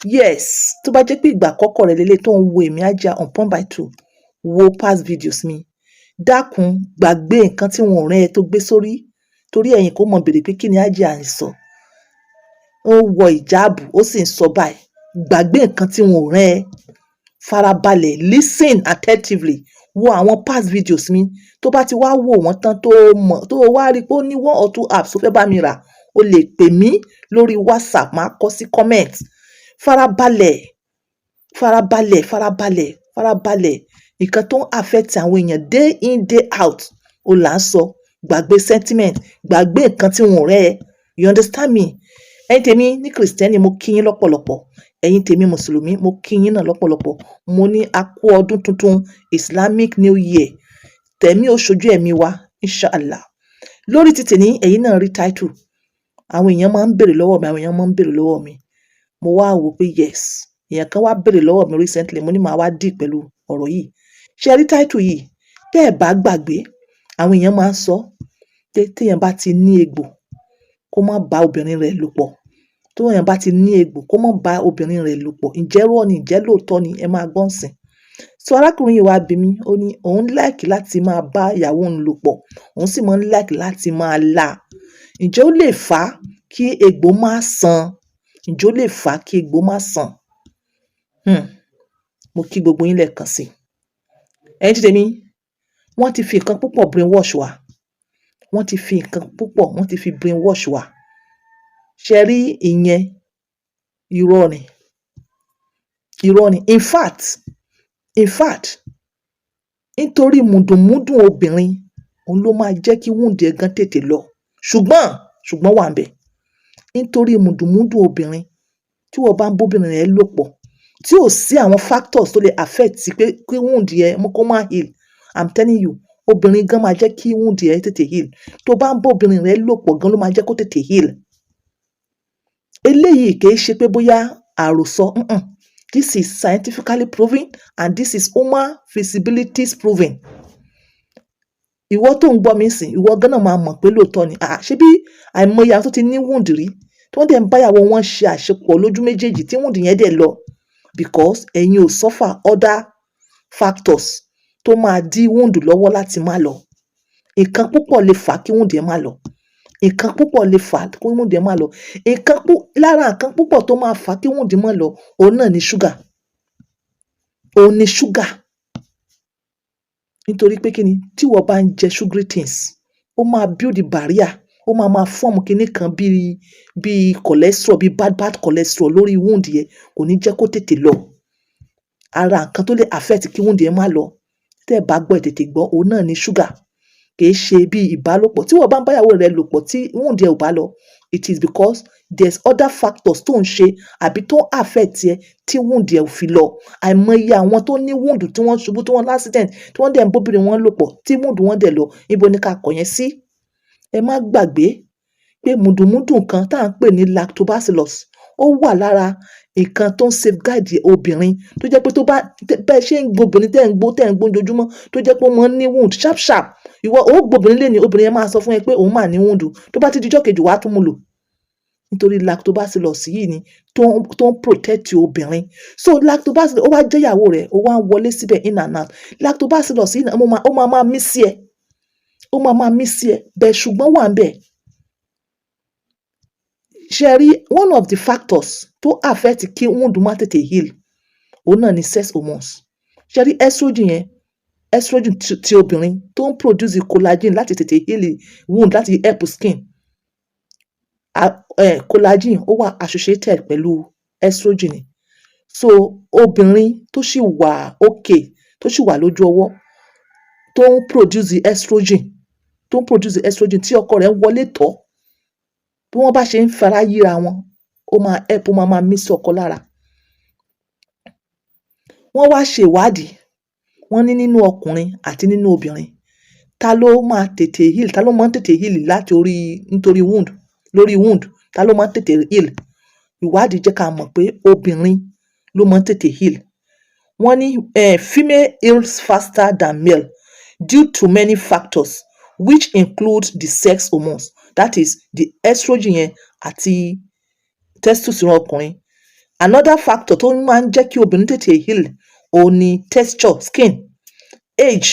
Yes, tó bá jẹ́ pé ìgbà àkọ́kọ́ rẹ lélẹ̀ tó ń wo èmi Hajia on point by two, wo past videos mi, dákun, gbàgbé nǹkan tí wọn ò rán ẹ tó gbé sórí, torí ẹ̀yin kò mọ̀ béèrè pé kí ni Hajia ń sọ. Ó wọ ìjáàbù, ó sì ń sọ báyìí. Gbàgbé nǹkan tí wọn ò rán ẹ, farabalẹ̀, listen attentively, wo àwọn past videos mi. Tó bá ti wá wò wọ́n tán, tó mọ̀, tó wá rí pé ó ní one or two apps tó fẹ́ bá mi rà, o lè pè mí lórí WhatsApp, máa kọ sí comment. Farabalẹ̀, farabalẹ̀, farabalẹ̀, farabalẹ̀. Nǹkan tó ń affect àwọn èèyàn day in, day out o là ń sọ. Gbàgbé sentiment, gbàgbé nǹkan tí wọn ò rẹ́ ẹ. You understand me? Ẹ̀yin tèmi ní Kristẹni, mo kí yín lọ́pọ̀lọpọ̀. Ẹ̀yin tèmi Mùsùlùmí, mo kí yín náà lọ́pọ̀lọpọ̀. Mo ní a kú ọdún tuntun, Islamic New Year. Tẹ̀mí ó ṣojú ẹ̀mí wa, inshallah. Lórí títì ní ẹ̀yin náà rí title. Àwọn èèyàn máa ń béèrè lọ́wọ́ mi, àwọn èèyàn máa ń béèrè lọ́wọ́ mi. Mo wá wò pé yes, èèyàn kan wá béèrè lọ́wọ́ mi recently, mo ní màá wá dì pẹ̀lú ọ̀rọ̀ yìí. Ṣé ẹ rí title yìí? Tẹ́ ẹ̀ bá gbàgbé, àwọn èèyàn máa ń sọ pé téèyàn bá ti ní egbò, kó má bá obìnrin rẹ̀ lò pọ̀. Téèyàn bá ti ní egbò, kó má bá obìnrin rẹ̀ lò pọ̀. Ǹjẹ́ irọ́ ni? Ǹjẹ́ lóòótọ́ ni? Ẹ máa gbọ́n sìn. So arákùnrin yìí wá bi mí, ó ní òun like láti máa bá ìyàwó òun lò pọ̀, òun sì máa ń like láti máa lá. Ǹjẹ́ ó lè fà á kí egbò má san? Ǹjẹ́ ó lè fà á kí egbò má san? Mo kí gbogbo yín lẹ́ẹ̀kan sí i. Ẹ̀yin tí tèmi, wọ́n ti fi nǹkan púpọ̀ brainwash wa. Wọ́n ti fi nǹkan púpọ̀, wọ́n ti fi brainwash wa. Ṣé ẹ rí ìyẹn? Irọ́ ni. Irọ́ ni. In fact, nítorí mùdùnmúdùn obìnrin, òun ló máa jẹ́ kí wound ẹ gan tètè lọ. Ṣùgbọ́n wà ńbẹ̀. Nítorí mùdùnmúdùn obìnrin, tí ìwọ bá ń bóbìnrin rẹ lò pọ̀, tí ò sí àwọn factors tó lè affect pé kí wound yẹn kó má heal, I'm telling you, obìnrin gan máa jẹ́ kí wound yẹn tètè heal. Tó bá ń bá obìnrin rẹ lò pọ̀ gan ló máa jẹ́ kó tètè heal. Eléyìí kì í ṣe pé bóyá àròsọ. This is scientifically proven and this is human feasibilities proven. Ìwọ tó ń gbọ́ mi sìn, ìwọ gan náà máa mọ̀ pé lóòótọ́ ni. Ah, ṣé bí àìmọye àwọn tó ti ní wound rí, tí wọ́n dẹ̀ ń bá ìyàwó wọn ṣe àṣepọ̀ lójú méjèèjì, tí wound yẹn dẹ̀ lọ, because ẹ̀yin ò suffer other factors tó máa dí wound lọ́wọ́ láti má lọ. Nǹkan púpọ̀ lè fà á kí wound yẹn má lọ. Nǹkan púpọ̀ lè fà á kí wound yẹn má lọ. Nǹkan pú lára nǹkan púpọ̀ tó máa fà á kí wound má lọ, òun náà ni sugar. Òun ni sugar. Nítorí pé kí ni? Tí ìwọ bá ń jẹ sugary things, ó máa build barrier, ó máa máa form kinní kan bíi cholesterol, bíi bad bad cholesterol lórí wound yẹn, kò ní jẹ́ kó tètè lọ. Ara nǹkan tó lè affect kí wound yẹn má lọ, tẹ́ ẹ bá gbọ́, ẹ tètè gbọ́, òun náà ni sugar. Kì í ṣe bí ìbálòpọ̀. Tí ìwọ bá ń bá ìyàwó rẹ lò pọ̀ tí wound yẹn ò bá lọ, it is because there's other factors tó ń ṣe àbí tó ń affect ẹ tí wound yẹn ò fi lọ. Àìmọye àwọn tó ní wound, tí wọ́n ṣubú, tí wọ́n ní accident, tí wọ́n dẹ̀ ń bóbìnrin wọn lò pọ̀, tí wound wọn dẹ̀ lọ. Ibo ni ká kọ̀ yẹn sí? Ẹ má gbàgbé pé mùdùnmúdùn kan tá à ń pè ní lactobacillus, ó wà lára nǹkan tó ń safeguard obìnrin, tó jẹ́ pé tó bá bẹ́ẹ̀ ṣe ń gbó obìnrin, tẹ́ ń gbó ojoojúmọ́, tó jẹ́ pé ó máa ń ní wound sharp sharp. Ìwọ ó gbóbìnrin lénìí, obìnrin yẹn máa sọ fún ẹ pé òun máa ní wound. Tó bá ti di ijọ́ kejì, wàá tún mú lò, nítorí lactobacillus yìí ni tó ń protect obìnrin. So lactobacillus, ó wá jẹ́ ìyàwó rẹ̀, ó wá ń wọlé síbẹ̀ in and out, lactobacillus yìí ó máa mí sí ẹ, ó máa máa mí sí ẹ bẹ́ẹ̀. Ṣùgbọ́n wà ń bẹ̀, ṣe rí, one of the factors tó affect kí wound má tètè heal, òun náà ni sex hormones. Ṣe rí estrogen yẹn, estrogen ti obìnrin tó ń produce collagen láti tètè heal wound, láti help skin. Collagen ó wà associated pẹ̀lú estrogen ni. So obìnrin tó sì wà okay, tó sì wà lójú ọwọ́, tó ń produce estrogen, tó ń produce estrogen, tí ọkọ rẹ̀ ń wọlé tọ̀, bí wọ́n bá ṣe ń fara yíra wọn, ó máa help, ó máa máa mí sí ọkọ lára. Wọ́n wá ṣe ìwádìí, wọ́n ní nínú ọkùnrin àti nínú obìnrin, ta ló máa tètè heal? Ta ló máa ń tètè heal láti orí nítorí wound, lórí wound? Ta ló máa ń tètè heal? Ìwádìí jẹ́ ká mọ̀ pé obìnrin ló máa ń tètè heal. Wọ́n ní female heals faster than male due to many factors, which include the sex hormones, that is the estrogen yẹn àti testosterone ọkùnrin. Another factor tó máa ń jẹ́ kí obìnrin tètè heal òun ni texture skin, age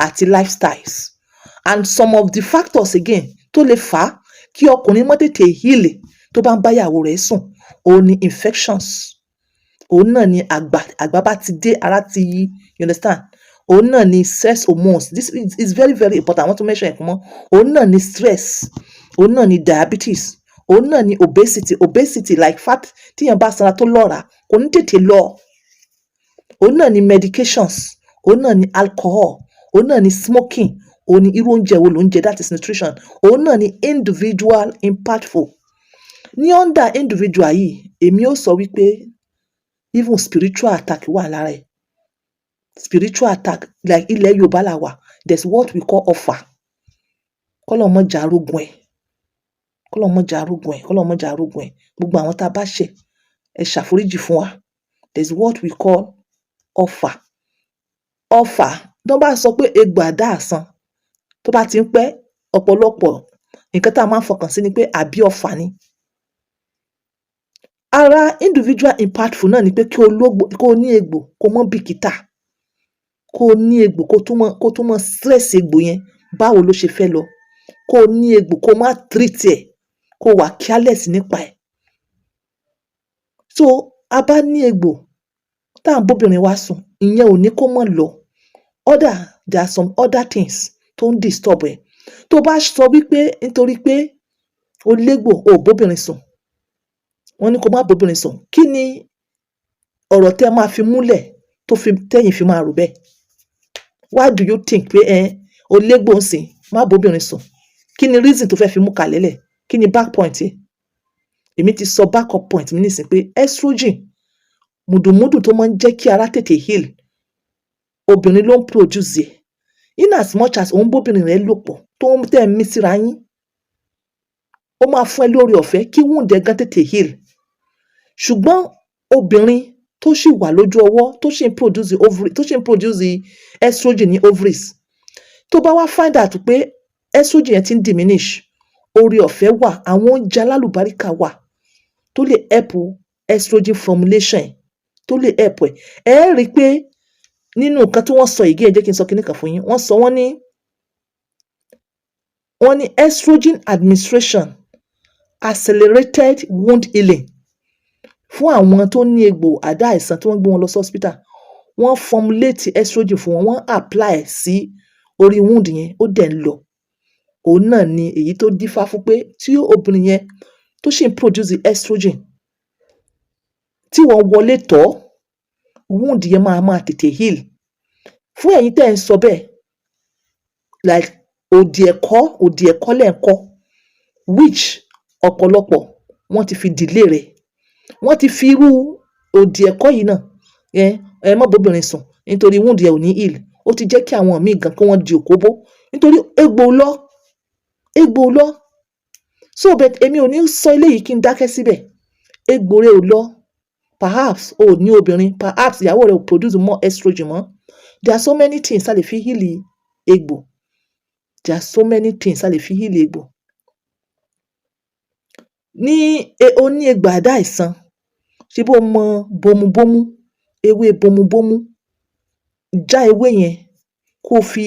àti lifestyles. And some of the factors again tó lè fà á kí ọkùnrin má tètè heal tó bá ń bá ìyàwó rẹ̀ sùn òun ni infections, òun náà ni àgbà, àgbà bá ti dé, ara ti yí, you understand? Òun náà ni sex hormones. This is very, very important. I want to mention ẹ̀ fún mọ́. Òun náà ni stress, òun náà ni diabetes, òun náà ni obesity. Obesity, like fat, tíyàn bá sanra tó lọ́ràá, kò ní tètè lọ. Òun náà ni medications, òun náà ni alcohol, òun náà ni smoking, òun ni irú oúnjẹ wo ló ń jẹ, that is nutrition, òun náà ni individual impactful. Ní under individual yìí, èmi ó sọ wípé even spiritual attack wà lára ẹ̀. Spiritual attack, like ilẹ̀ Yorùbá la wà, there's what we call ọfà. Kọ́lọ́run má jẹ́ á rógun ẹ̀, kọ́lọ́run má jẹ́ á rógun ẹ̀, kọ́lọ́run má jẹ́ á rógun ẹ̀. Gbogbo àwọn tá a bá ṣẹ̀, ẹ ṣàforíjì fún wa. There's what we call ọfà. Ọfà tó bá sọ pé egbò àdá àsan tó bá ti ń pẹ́, ọ̀pọ̀lọpọ̀ nǹkan tá a máa ń fọkàn sí ni pé àbí ọfà ni. Ara individual impactful náà ni pé kí o lógbò, kó o ní egbò, kó o mọ́ bìkítà, kó o ní egbò, kó o tún mọ́ stress egbò yẹn, báwo ló ṣe fẹ́ lọ, kó o ní egbò, kó o má treat ẹ̀, kó o wà careless nípa ẹ̀. So a bá ní egbò tá à ń bóbìnrin wa sùn, ìyẹn ò ní kó má lọ. Other, there are some other things tó ń disturb ẹ̀. Tó bá sọ wípé nítorí pé o légbò, o ò bóbìnrin sùn, wọ́n ní kó má bóbìnrin sùn, kí ni ọ̀rọ̀ tẹ́ máa fi múlẹ̀ tó fi tẹ́yìn fi máa rò bẹ́ẹ̀? Why do you think pé ẹ o légbò ń sìn, má bóbìnrin sùn? Kí ni reason tó fẹ́ fi mú kalẹ̀ lẹ̀? Kí ni back point ẹ̀? Èmi ti sọ back up point mi nísìnyí pé estrogen, mùdùmúdù tó máa ń jẹ́ kí ara tètè heal, obìnrin ló ń produce ẹ̀. In as much as òun bóbìnrin rẹ̀ lò pọ̀, tó ń tẹ́ ẹ mí síra yín, ó máa fún ẹ lóore ọ̀fẹ́ kí wound ẹ gan tètè heal. Ṣùgbọ́n obìnrin tó sì wà lójú ọwọ́, tó sì ń produce ovary, tó sì ń produce estrogen ní ovaries, tó bá wá find out pé estrogen yẹn ti ń diminish, oore ọ̀fẹ́ wà, àwọn oúnjẹ alálùbáríkà wà tó lè help estrogen formulation, tó lè help ẹ̀. Ẹ rí i pé nínú nǹkan tí wọ́n sọ yìí, ẹ jẹ́ kí n sọ kinní kan fún yín. Wọ́n sọ, wọ́n ní estrogen administration accelerated wound healing fún àwọn tó ní egbò àdá àìsàn tí wọ́n gbé wọn lọ sí hospital. Wọ́n formulate estrogen fún wọn, wọ́n apply ẹ̀ sí orí wound yẹn, ó dẹ̀ ń lọ. Òun náà ni èyí tó dífá fún pé tí obìnrin yẹn tó sì ń produce estrogen, tí wọ́n wọlé tọ̀, wound yẹn máa máa tètè heal. Fún ẹ̀yin tẹ́ ẹ̀ ń sọ bẹ́ẹ̀, like òdì ẹ̀kọ́, òdì ẹ̀kọ́ lẹ̀ ń kọ́, which ọ̀pọ̀lọpọ̀ wọ́n ti fi delay rẹ̀. Wọ́n ti fi irú òdì ẹ̀kọ́ yìí náà, ẹ má bóbìnrin sùn nítorí wound yẹn ò ní heal. Ó ti jẹ́ kí àwọn míì gan kí wọ́n di òkóbó nítorí egbò lọ, egbò lọ. So but èmi ò ní sọ eléyìí kí n dákẹ́ síbẹ̀. Egbò rẹ ò lọ, perhaps o ò ní obìnrin, perhaps ìyàwó rẹ ò produce more estrogen mọ́. There are so many things a lè fi heal egbò. There are so many things a lè fi heal egbò. Ní o ní egbò àdá àìsàn, ṣé bó mọ bomubomu, ewé bomubomu, já ewé yẹn, kó fi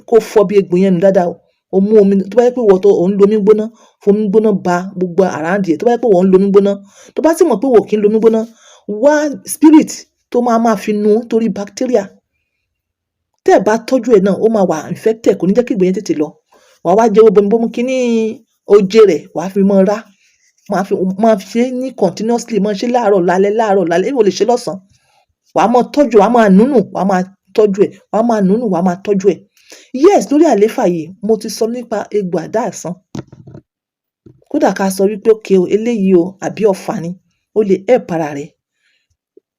kó fọ bí egbò yẹn nù dáadáa. O mú omi, tó bá jẹ́ pé ìwọ tó ò ń lo omi gbóná, fomi gbóná ba gbogbo around ẹ̀. Tó bá jẹ́ pé ìwọ ń lo omi gbóná, tó bá sì mọ̀ pé ìwọ ò kí ń lo omi gbóná, wá spirit tó máa máa fi nu torí bacteria. Tẹ́ ẹ̀ bá tọ́jú ẹ̀ náà, ó máa wà infected, kò ní jẹ́ kí egbò yẹn tètè lọ. Wàá wá jẹ ewé bomubomu, kíní oje rẹ̀ wàá fi mọ́ rá, máa fi máa ṣe ní continuously, máa ṣe láàárọ̀ lálẹ́, láàárọ̀ lálẹ́, even o lè ṣe lọ́sàn-án. Wàá máa tọ́jú, wàá máa nùnù, wàá máa tọ́jú ẹ̀, wàá máa nùnù, wàá máa tọ́jú ẹ̀. Yes, lórí àléfà yìí mo ti sọ nípa egbò àdá àsán. Kódà ká sọ wípé okay o, eléyìí o àbí ọfà ni, ó lè help ara rẹ̀.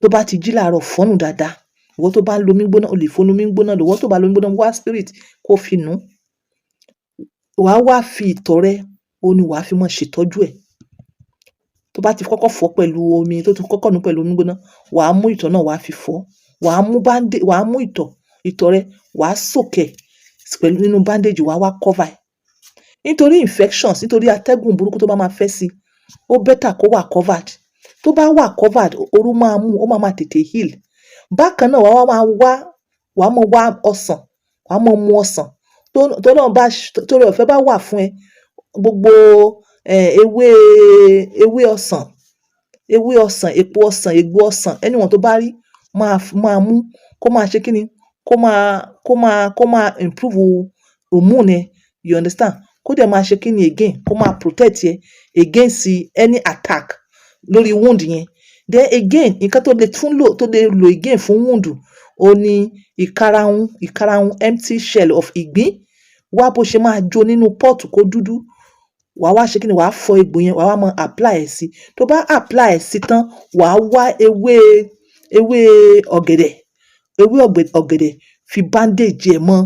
Tó bá ti jí láàárọ̀, fọ́nù dáadáa. Ìwọ tó bá ń lo omi gbóná, o lè fo omi gbóná lò. Ìwọ tó bá lo omi gbóná, wá spirit kó fi nù. Wàá wá fi ìtọ̀ rẹ, òun ni wàá fi máa ṣètọ́jú ẹ̀. Tó bá ti kọ́kọ́ fọ̀ pẹ̀lú omi, tó ti kọ́kọ́ nù pẹ̀lú omi gbóná, wàá mú ìtọ̀ náà, wàá fi fọ̀. Wàá mú bandage, wàá mú ìtọ̀, ìtọ̀ rẹ, wàá soak ẹ̀ pẹ̀lú nínú bandage, wàá wá cover ẹ̀. Nítorí infections, nítorí atẹ́gùn burúkú tó bá máa fẹ́ sí, ó better kó wà covered. Tó bá wà covered, ooru máa mú, ó máa máa tètè heal. Bákan náà, wàá wá máa wá, wàá máa wá ọsàn, wàá máa mu ọsàn. Tó náà bá, tóore ọ̀fẹ́ bá wà fún ẹ, gbogbo ewé ọsàn, ewé ọsàn, èpo ọsàn, egbò ọsàn, anyone tó bá rí, máa mú kó máa ṣe kíni, kó máa improve hormone ẹ, you understand? Kó dẹ̀ máa ṣe kíni again, kó máa protect ẹ against any attack lórí wound yẹn. Then again, nǹkan tó lè tún lò, tó lè lò again fún wound, òun ní ìkarahun, empty shell of ìgbín. Wá bó ṣe máa jó nínú pot kó dúdú. Wàá wá ṣe kíni? Wàá fọ egbò yẹn, wàá wá máa apply ẹ̀ sí. Tó bá apply ẹ̀ sí tán, wàá wá ewé ọ̀gẹ̀dẹ̀, ewé ọ̀gẹ̀dẹ̀, fi bandage ẹ̀ mọ́.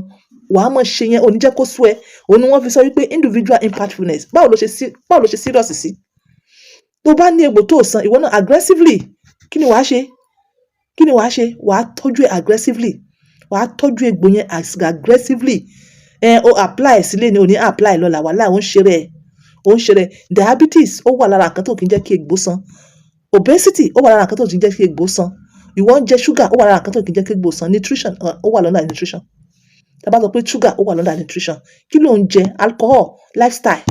Wàá máa ṣe yẹn, ò ní jẹ́ kó sú ẹ. Òun ni wọ́n fi sọ wípé individual impactfulness. Báwo ló ṣe serious sí? Tó bá ní egbò tó san, ìwọ náà aggressively, kí ni wàá ṣe? Kí ni wàá ṣe? Wàá tọ́jú ẹ̀ aggressively. Wàá tọ́jú egbò yẹn aggressively. Ẹ o apply ẹ̀ sílé ni, ò ní apply lọ́la, wàhálà, ó ń ṣe rẹ̀, ó ń ṣe rẹ̀. Diabetes, ó wà lára nǹkan tó kì í jẹ́ kí egbò san. Obesity, ó wà lára nǹkan tó kì í jẹ́ kí egbò san. Ìwọ ń jẹ sugar, ó wà lára nǹkan tó kì í jẹ́ kí egbò san. Nutrition, ó wà lọ́nà nutrition. Tá a bá sọ pé sugar, ó wà lọ́nà nutrition. Kí ló ń jẹ? Alcohol, lifestyle,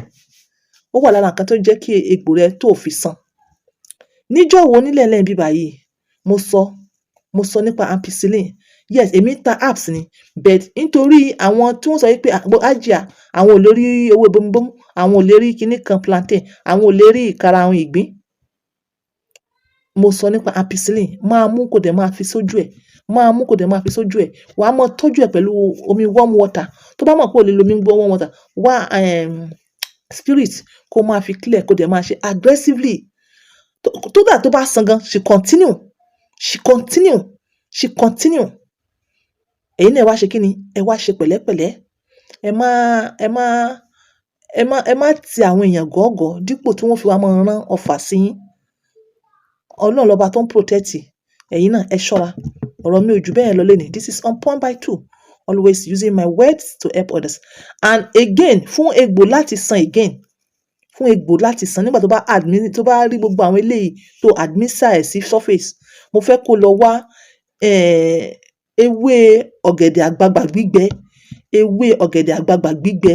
ó wà lára nǹkan tó ń jẹ́ kí egbò rẹ tó fi san. Níjọ́ wo nílẹ̀ lẹ́yìn bíbá yìí, mo sọ nípa ampicillin. Yes, èmi ń ta herbs ni, but nítorí àwọn tí wọ́n sọ wípé Hajia, àwọn ò lè rí owó bomubomu, àwọn ò lè rí kinní kan plantain, àwọn ò lè rí ìkarahun ìgbín, mo sọ nípa ampicillin. Máa mú, kó dẹ̀ máa fi sójú ẹ̀. Máa mú, kó dẹ̀ máa fi sójú ẹ̀. Wàá máa tọ́jú ẹ̀ pẹ̀lú omi warm water. Tó bá mọ̀ pé o lè lo omi warm water, wá spirit kó máa fi clear, kó dẹ̀ máa ṣe aggressively. Tó dà, tó bá san gan, she continue, she continue, she continue. Ẹ̀yin náà, ẹ wá ṣe kí ni? Ẹ wá ṣe pẹ̀lẹ́pẹ̀lẹ́. Ẹ má ti àwọn èèyàn gọ́gọ́ dípò tí wọ́n fi wá máa rán ọfà sí yín. Ọlọ́run lọ́ba tó ń protect. Ẹ̀yin náà, ẹ ṣọ́ra. Ọ̀rọ̀ mi ò jù bẹ́ẹ̀ lọ lénìí. This is On Point by Two, always using my words to help others. And again, fún egbò láti san again, fún egbò láti san nígbà tó bá admin, tó bá rí gbogbo àwọn eléyìí tó administer ẹ̀ sí surface, mo fẹ́ kó lọ wá ewé ọ̀gẹ̀dẹ̀ àgbagbà gbígbẹ, ewé ọ̀gẹ̀dẹ̀ àgbagbà gbígbẹ,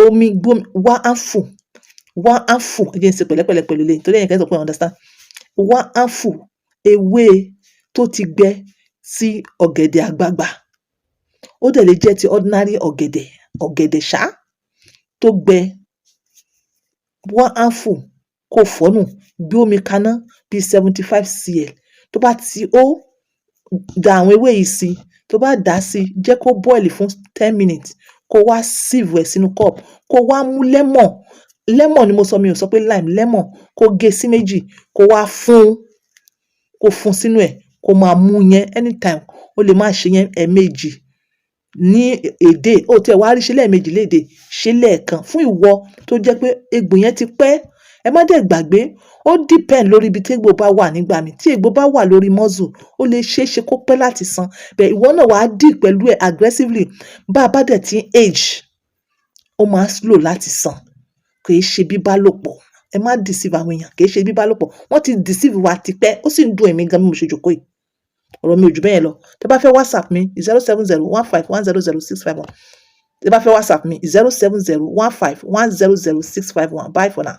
omi gbómi, wá handful, wá handful. Ẹ jẹ́ n ṣe pẹ̀lẹ́pẹ̀lẹ́ pẹ̀lú eléyìí torí ẹ̀yin kan sọ pé I understand. Wá handful ewé tó ti gbẹ sí ọ̀gẹ̀dẹ̀ àgbagbà. Ó dẹ̀ lè jẹ́ ti ordinary ọ̀gẹ̀dẹ̀, ọ̀gẹ̀dẹ̀ ṣá tó gbẹ. Wá handful, kó fọ̀ nù, gbé omi kaná bíi 75 cl. Tó bá ti hó, da àwọn ewé yìí sí. Tó bá dà á sí, jẹ́ kó boil fún 10 minutes, kó wá sieve ẹ̀ sínú cup, kó wá mú lemon. Lemon ni mo sọ, mi ò sọ pé lime. Lemon, kó gé sí méjì, kó wá fún, kó fún sínú ẹ̀, kó máa mú yẹn anytime. O lè máa ṣe yẹn ẹ̀ẹ̀mejì ní èdè. Ó tiẹ̀ wá rí ṣe lẹ́ẹ̀mejì léde, ṣe lẹ́ẹ̀kan fún ìwọ tó jẹ́ pé egbò yẹn ti pẹ́. Ẹ má dẹ̀ gbàgbé, ó depend lórí ibi tí egbò bá wà. Nígbà míì, tí egbò bá wà lórí muscle, ó lè ṣeé ṣe kó pẹ́ láti san, but ìwọ náà, wàá deal pẹ̀lú ẹ̀ aggressively. Bá a bá dẹ̀ ti ń age, ó máa ń slow láti san. Kì í ṣe bíbálòpọ̀. Ẹ má deceive àwọn èèyàn, kì í ṣe bíbálòpọ̀. Wọ́n ti deceive wa tipẹ́, ó sì ń dùn èmi gan bí mo ṣe jókòó yìí. Ọ̀rọ̀ mi ò jù bẹ́ẹ̀ lọ. Tẹ́ bá fẹ́ WhatsApp mi, 07015100651. Tẹ́ bá fẹ́ WhatsApp mi, 07015100651. Bye for now.